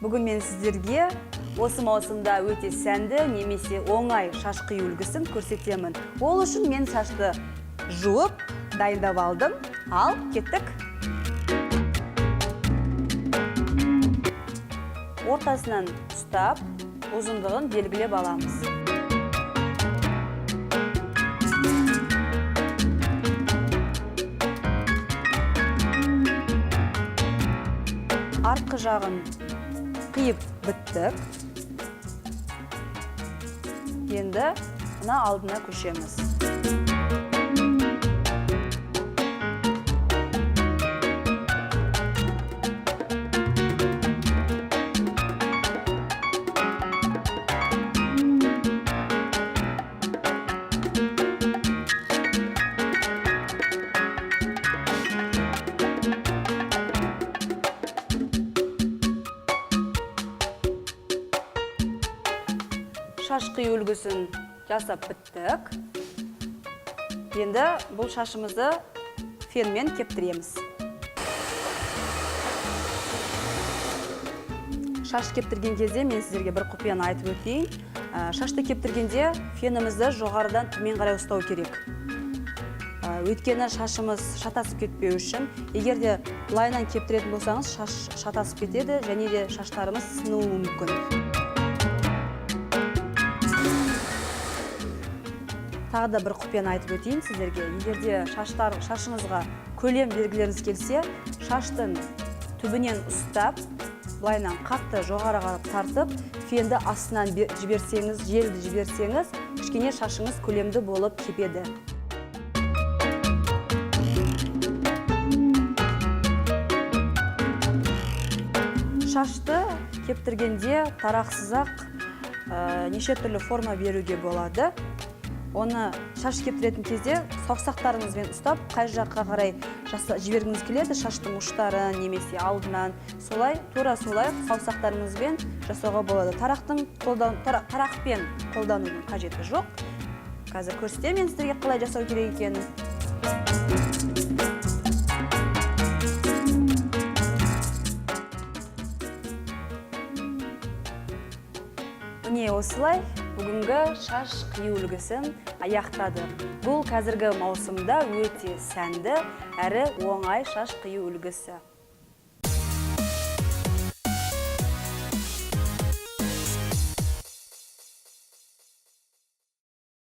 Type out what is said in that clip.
Бүгін мен сіздерге осы маусымда өте сәнді немесе оңай шаш қию үлгісін көрсетемін. Ол үшін мен шашты жуып, дайындап алдым. Ал, кеттік. Ортасынан ұстап, ұзындығын белгілеп аламыз. Артқы жағын қиып біттік. Енді мына алдына көшеміз. Шаш қию үлгісін жасап біттік. Енді бұл шашымызды фенмен кептіреміз. Шаш кептірген кезде мен сіздерге бір құпияны айтып өтейін. Шашты кептіргенде фенімізді жоғарыдан төмен қарай ұстау керек. Өйткені шашымыз шатасып кетпеу үшін, егер де былайынан кептіретін болсаңыз, шаш шатасып кетеді және де шаштарымыз сынуы мүмкін. Тағы да бір құпияны айтып өтейін сіздерге. Егер де шашыңызға көлем бергілеріңіз келсе, шаштың түбінен ұстап, былайынан қатты жоғары қарап тартып, фенді астынан жіберсеңіз, желді жіберсеңіз, кішкене шашыңыз көлемді болып кепеді. Шашты кептіргенде тарақсыз-ақ, неше түрлі форма беруге болады. Оны шаш кептіретін кезде саусақтарыңызбен ұстап, қай жаққа қарай жібергіңіз келеді, шаштың ұштарын немесе алдынан, тура солай саусақтарыңызбен жасауға болады. Тарақпен қолданудың қажеті жоқ. Қазір көрсетемін мен сіздерге қалай жасау керек екенін. Міне осылай бүгінгі шаш қию үлгісін аяқтадық. Бұл қазіргі маусымда өте сәнді әрі оңай шаш қию үлгісі.